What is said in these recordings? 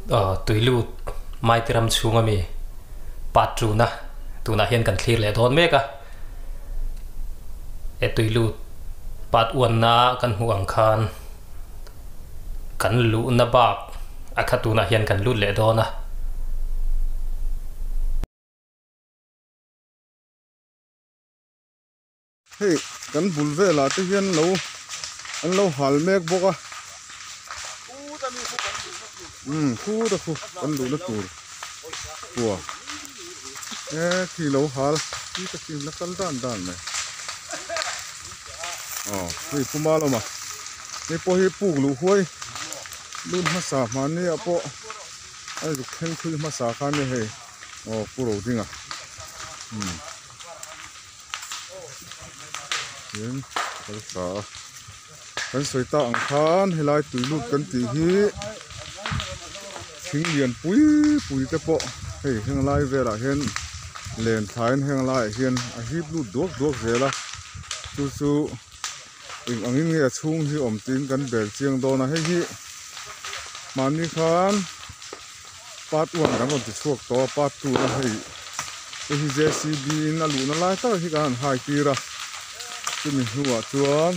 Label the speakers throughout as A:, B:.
A: Tuilut Maitiram chhunga mi part tuna tunah hian kan thlir leh dawn mek a. He Tuilut part one na kan hmuh ang khan kan luhna bak a kha tunah hian kan lut leh dawn a.
B: Hei kan bul velah te hian lo an lo hal mek bawk a umm khuta khu kan luhna tur kua e khi lo hal khi te khi la kal dan dan mai aw hei puma lawm a hei pawh hi puk luh huai lut hmasa hmanni ah pawh a zuk thleng thui hmasa kha ania hei aw pu Rodinga umm. Tin kan sa a kan sawi tak ang khan helai tui lut kan tih hi thing lian pui pui te pawh hei heng lai velah hian len thlaiin heng laiah hian a hip lut duak duak zel a chu chu eng angin nge a chhung hi awm tiin kan bel chiang dawn a hei hi mahni khan. Part one kan rawn ti chhuak tawh a part two na hei hei hi jcb in a luhna lai tak hi kan han hai tir a chumi hnuah chuan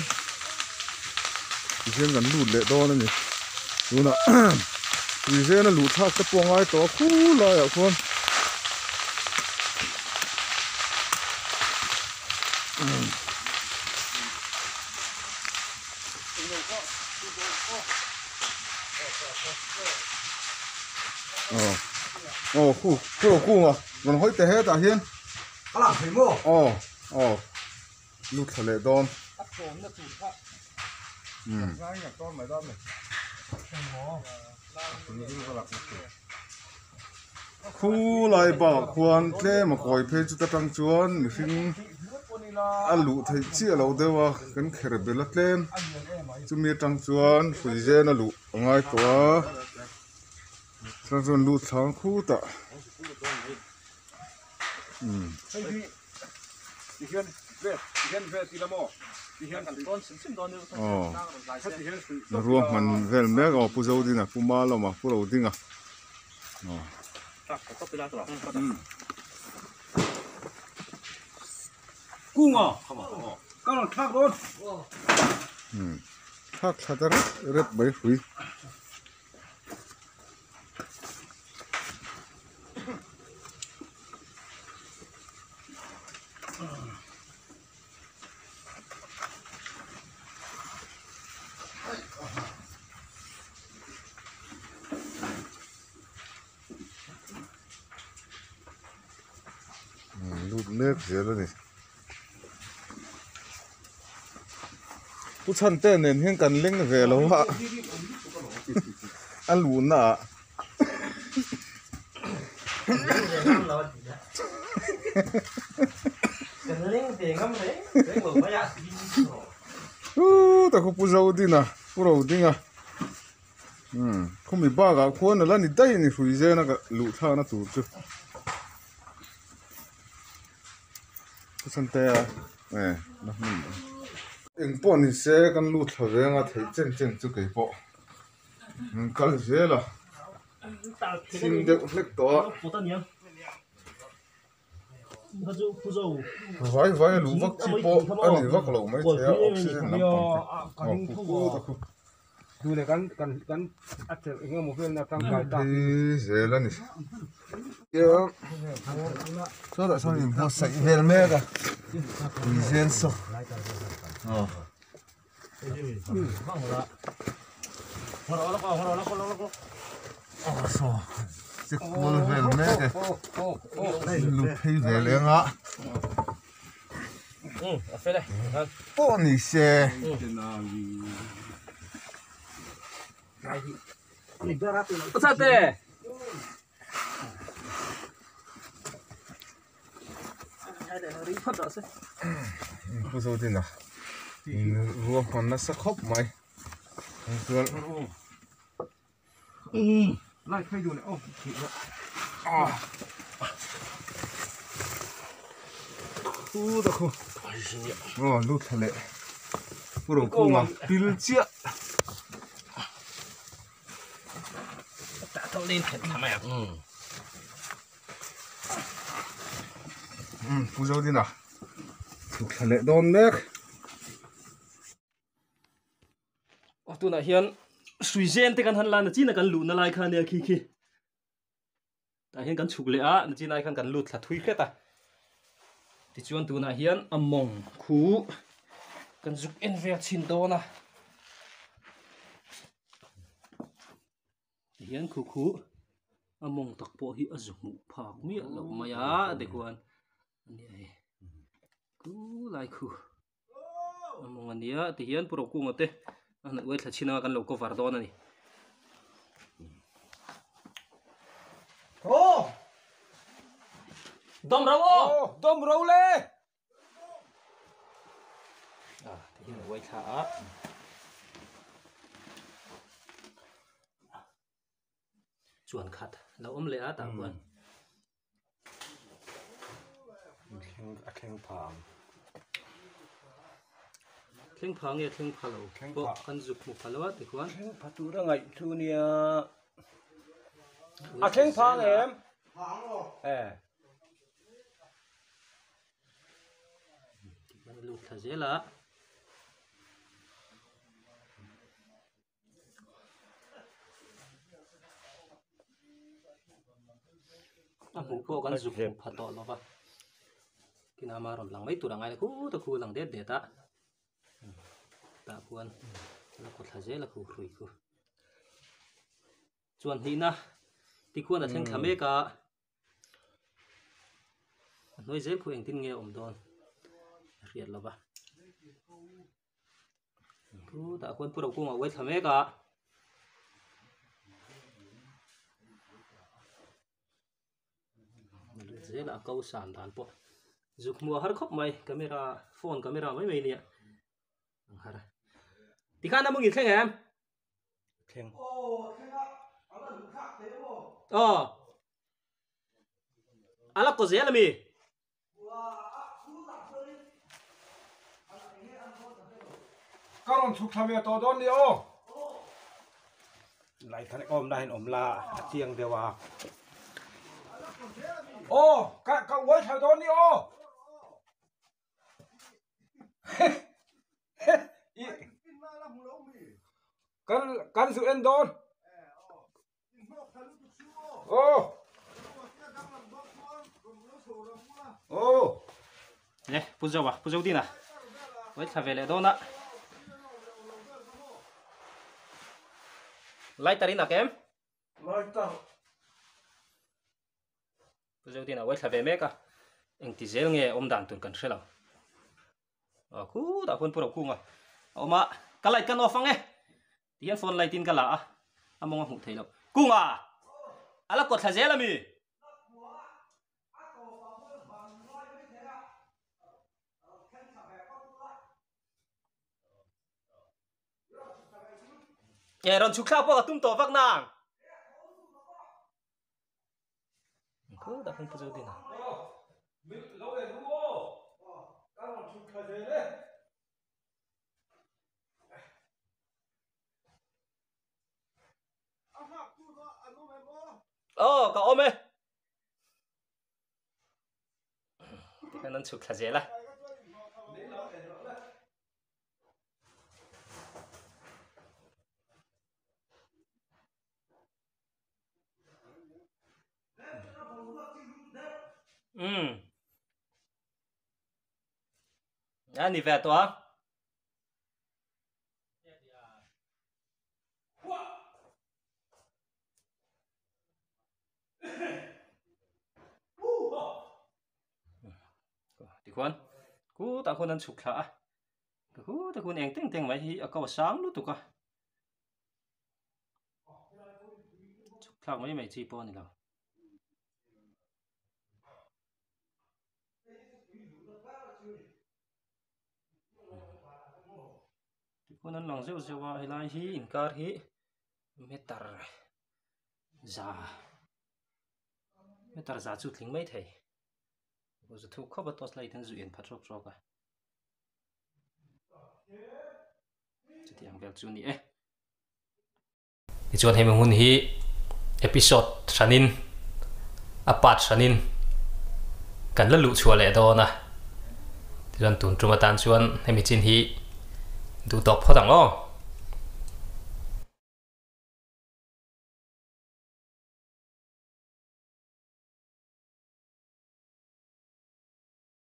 B: tihian kan lut leh dawn a ni tunah tui zen a luh thlak te pawh a ngai tawh a khulaiah khuan. Aw aw khu khu lo kung a rawn hawi teh hetah hian
C: a lang thei maw
B: aw aw lut thla leh dawn
C: a thawmna tur kha
B: umm khu lai bakah khuan tlem a kawi phei chu ta tang chuan mihring a luh theih chiah loh deuh a kan kher bel a tlem chumi atang chuan hrui zen a luh a ngai tawh a chuan chuan lut thlang khutah umm. Aw ruahman vel mek aw Pu Zodina Pu Malawma Pu Rodinga aw. Thlak thla ta rep rep mai hrui. Lut mek zel a ni. Pu Chhante nen hian kan leng ve lo a a luhna ah. Uu tak pu Zodina pu Rodinga umm khumi bakah khuan ala ni daih a ni hrui zena ka luh thlakna tur chu pu Chhantea e la hmun engpawh ni se kan lut thla veng a theih chen chen chu keipawh. An kal zel a thim deuh hlek tawh a vai vai a luh vak chi pawh a ni vak lo mai thei a oxygen lampang te aw khu khu ta khu phei zel a ni sawtah sawn inbuatsaih vel mek a tui zen saw aw. Check kual vel mek e lut phei ve leng a pawh ni se. Pu Zodina in ruahman nasa khawp mai chuan khu ta khu aw lut thla leh pu Rokunga pil chiah.
A: Kal in phet thla mai ang.
B: Umm Pu Zodina chhuk thla leh dawn mek.
A: Aw tunah hian hrui zen te kan han la na chin a kan luhna lai kha ania khi khi. Tah hian kan chhuk leh a nachin ai khan kan lut thla thui hret a. Tichuan tunah hian a mawng khu kan zuk en vel chhin dawn a. Tihian khu khu a mawng tak pawh hi a zu hmuh phak miah loh mai a tikhuan ania hei khu lai khu a mawng ania tihian pu Rokunga te a han uai thla chhin anga kan lo cover dawn a ni. Dawm ro aw!
C: Dawm ro le!
A: Ah, tihian a uai thla a. Chuan khat lo awm leh a tah khuan.
C: A thleng pha ang.
A: Thleng pha nge thleng pha lo pawh kan zuk hmu pha lo a tikhuan.
C: Thleng pha tur a ngaih chu nia. A thleng pha ang em?
B: Pha ang aw.
C: Eh.
A: Tikhuan a lut thla zel a. A hmuh pawh kan zuk hmuh pha tawh lo va kina ama rawn lang mai tur a ngai la khu ta khu lang det det a tah khuan a kaw thla zel a khu hrui khu chuan hnihna tikhuan a thleng thla mek a a hnuai zel khu engtin nge a awm dawn a hriat lo va. Chutah khuan pu Rokunga uai thla mek a. Zel a ko san dan pawh zuk hmu a har khawp mai camera phone camera mai mai nia ang har a. Tikhan a mungin thleng em?
C: Thleng.
A: Aw. Ala ko zel ami?
C: Ka rawn chhuk thla ve tawh dawn ni aw. Lai khan awm na hian awm la a chiang deuh a. Aw ka ka uai thla dawn ni aw. Kan kan zu en dawn. Aw. Aw.
A: Le pu zo a pu zo din a oi thla ve leh dawn a lighter in ak em
C: lighter
A: pu zo din a oi thla ve mek a engti zel nge awm dan tur kan hre lo a khutah khuan pu ro khung a a awm a ka light kan off ang e Ti hian phone light in ka la a, a mawng a hmuh theih loh. Kunga! A la kawt thla zel ami? E rawn chhuk thlak pawh ka tum tawh vak nang. Khutah khan pu zo din a. Aw ka awm e. Tikhan an chhuk thla zel a. Um. A ni ve tawh a. Tikhuan khutah khuan an chhuk thla a khutah khuan eng teng teng mai hi a ko sang lutuk a chhuk thlak mai mai chi pawh a ni lo. Tikhuan an lang zeuh zeuh a helai hi inkar hi meter za meter za chu tling mai thei zu thuk khawp a torch light an zu en pha trawk trawk a chutiang vel chu a ni e. Tichuan hemi hun hi Episode hranin a part hranin kan la luh chhuah leh dawn a, tichuan tun tum atan chuan hemi chin hi duh tawk phawt ang aw.